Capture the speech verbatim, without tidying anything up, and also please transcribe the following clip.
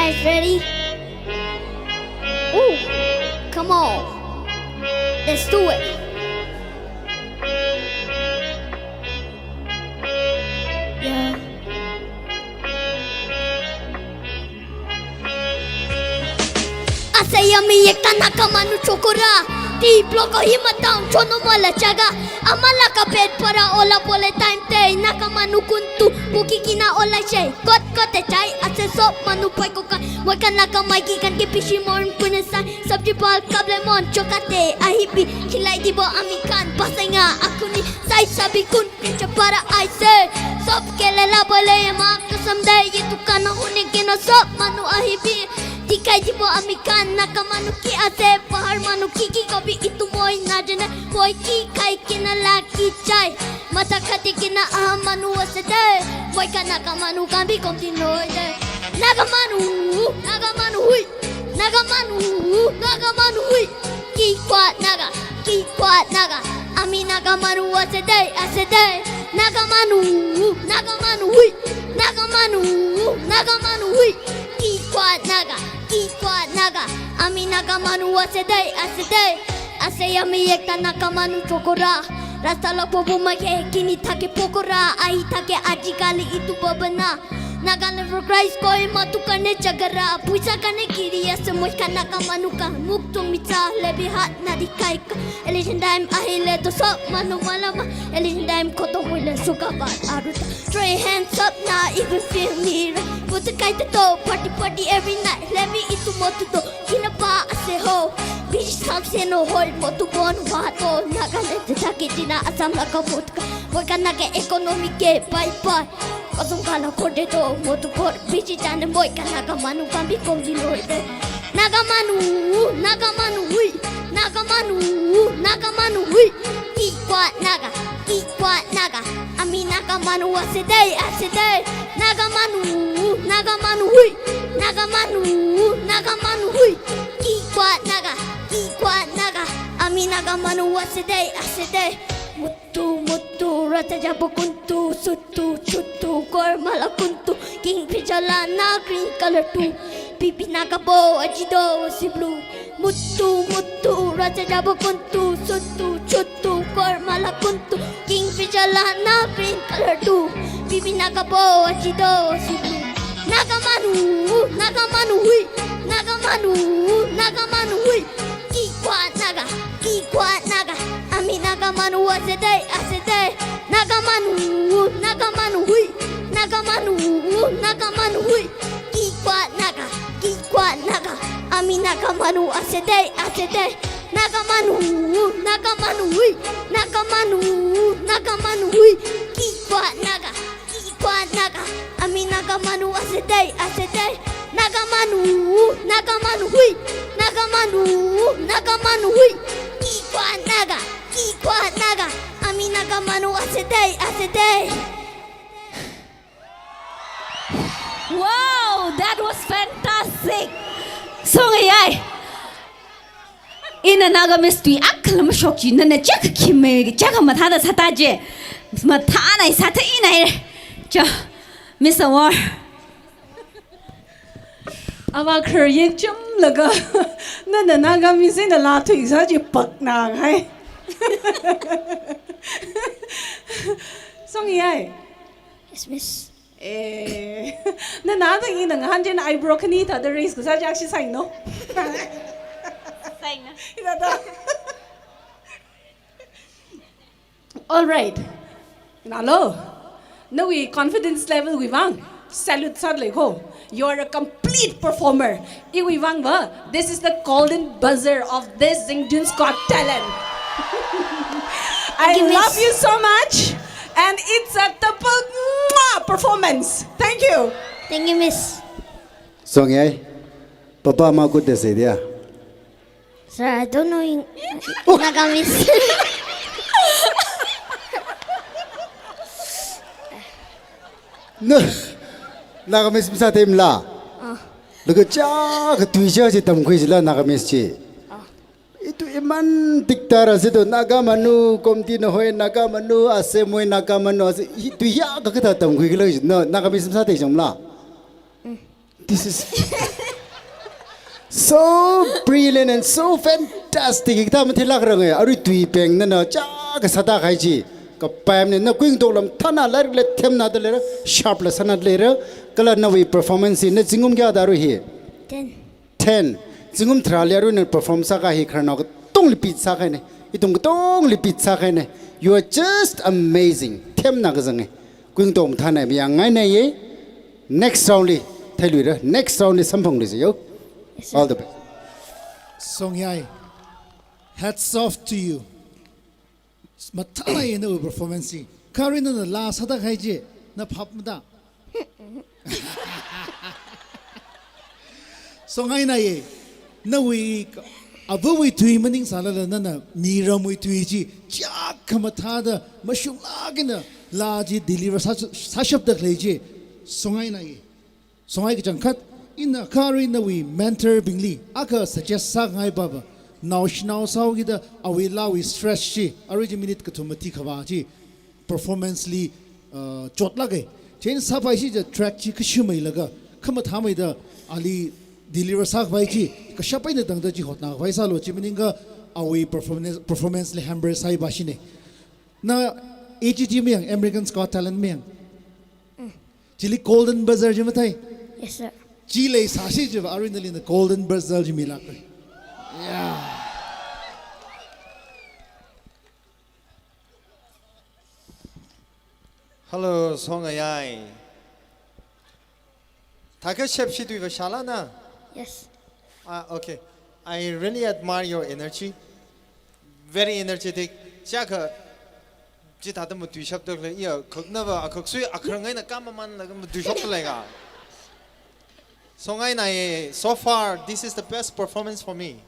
Guys, ready? Ooh, come on. Let's do it. Yeah. Ase yummy ekta Naga manu chokora. Ti block hima town chono mala chaga. Ama laga pet para ola bole time te Naga manu kuntu buki kina ola che. Kot kote chai ase sob manu pai koka. Moi khan laga maiki khan ke bishi mon kune sai. Sabji bal kable mon chokate ahibi. Khilai dibo ami khan pasenga akuni sai sabi kun. Piche para aise, sob ke lela bole ma kasam de, ye dukan hone ke na sob manu ahibi. Dikhai dibo ami khan Naga manu ki ase, bahar manu ki ki kobi itu moi na jane, moi ki khai ke na lagi jai. Mata khati ke na aha manu ase de, moi khan Naga manu khan bi komti noi de. Naga manu, Naga manu hui, Naga manu, Naga manu hui. Ki kwa Naga, ki kwa Naga. Ami Naga manu ase de, ase de. Naga manu, Naga manu hui. Naga manu, Naga manu hui. Ki kwa Naga, ki kwa Naga. Ami Naga manu ase de, ase de. Ase yummy ekta Naga manu chokora. Rasta lo bobo mage kini thake pokora. Ahi thake ajikali itu babana. Nagaland for Christ koi matu karne jagara, puisa karne giri ase moi khan Naga manu khan, muk tu mitsa hoile bi hat na dikhai ka. Election time ahile to sob manu malama, election time khotom hoile suka baat aru ta. Three hands up na even feel me right. Buta kai to party party every night, let me itu motu to kina pa ase ho. Bish sab se no hoi motu bon wa to Nagaland te thaki dina Assam laga mut ka. Moi khan Naga economy ke bye bye. Kasum kala kode to motu bor bichi jane moi khan Naga manu khan bi kom dilo ite. Naga manu, Naga manu hui, Naga manu, Naga manu hui. Ki kwa Naga, ki kwa Naga. Ami Naga manu ase de, ase de. Naga manu, Naga manu hui, Naga manu, Naga manu hui. Ki kwa Naga, ki kwa Naga. Ami Naga manu ase de, ase de. Muttu, muttu, raja jabo kuntu, suttu, chuttu, kormala kuntu, king pijala na green color tu, bibi Naga bo ajido si blue. Muttu, muttu, raja jabo kuntu, suttu, chuttu, kormala kuntu, king pijala na green color tu, bibi Naga bo ajido si blue. Naga manu, Naga manu hui, Naga manu, Naga manu hui. Ki kwa Naga, ki kwa Naga. Ami Naga manu ase de, ase de. Naga manu, Naga manu hui. Naga manu, Naga manu hui. Ki kwa Naga, ki kwa Naga. Ami Naga manu ase de, ase de. Naga manu, Naga manu hui. Naga manu, Naga manu hui. Ki kwa Naga. Ki kwa Naga, ami Naga manu ase de, ase de. Naga manu, Naga manu hui. Naga manu, Naga manu hui. Ki kwa Naga, ki kwa Naga, ami Naga manu ase de, ase de. Wow, that was fantastic. Song ai. Ina Naga Miss tui akala ma shok ji, nana chak khime chak matha da sata je. Matha na sata ina. Cha, Miss Award. Ama khur yen chum laga. Nana Naga Miss ina la thui sa ji pak na hai. Song ai. Yes, Miss. Eh, na na ta ina ngan jen eyebrow kani ta the race ko sa jak shi sai no. Sai na. Ina ta. All right. Nalo. No, we confidence level we wang. Salute sir le ko. You are a complete performer. Iwi Wangwa, this is the golden buzzer of this Zingdun's Got Talent. I Thank you, love Miss. You so much, and it's a double mwah performance. Thank you. Thank you, Miss. Song yai, papa ma kut dese dia. Sir, I don't know in Nagamese. No, Nagamese bisa tem la. Ah. Laga cha ka tuija je tam khui la Nagamese je. Ah. Itu iman diktar ase to Naga manu komti nohoi Naga manu ase moi Naga manu ase itu ya ka kita tam khui la no Nagamese bisa te jam la. Mm. This is so brilliant and so fantastic. Ekta mati lak rang hai. Aru tui peng na na cha ka sada khai ji. Ka pam ne na kuing dok lam thana lar le them na de le ra, sharp la sana de le ra. Kala na wi performance na zingum kya da ru hi. Ten. Ten. Zingum thra le ru na perform sa ka hi khar na ka tong li pit sa khai ne. Itong ka tong li pit sa khai ne. You are just amazing. Them na ka zang hai. Kuing dok thana bi yang ngai na ye. Next round li thai lui ra. Next round li samphang lui yo. All the best. Songyai, hats off to you. Mathana ye na performance si. Kari na na la sada khai je na phap mata. Songai na ye. Na wi abu wi tui maning sala la na na ni ram wi tui ji. Chak kama tha da mashung la gina la ji deliver sa sa shap da khlai je. Songai na ye. Songai ki chang khat, ina kari na wi mentor bingli aka suggest sa ngai baba. Nau shnau sau ki da awi la wi stress shi, ari ji minute ka thum ti khaba ji performance li uh, chot lage. Chen sa pai shi ja track ji ka shu mai laga, kama tha mai da ali deliver sa bai ji ka sha pai na dang da ji hot na bai sa lo ji mininga awi performance performance li hambre sai ba shi ne. Na A G T mi yang America's Got Talent mi yang. Chili Golden Buzzer ji mathai. Yes, sir. Chile sashi ji ba aru nali na Golden Buzzer ji milak. Yeah. Hello, Songayai. Taka shep shi tui vashala na? Yes. Ah, okay. I really admire your energy. Very energetic. Chaka ji ta mu tui shap tok le ya khok na ba khok sui akhar ngai na kam man la mu tui shap le ga. Songai na ye, so far this is the best performance for me.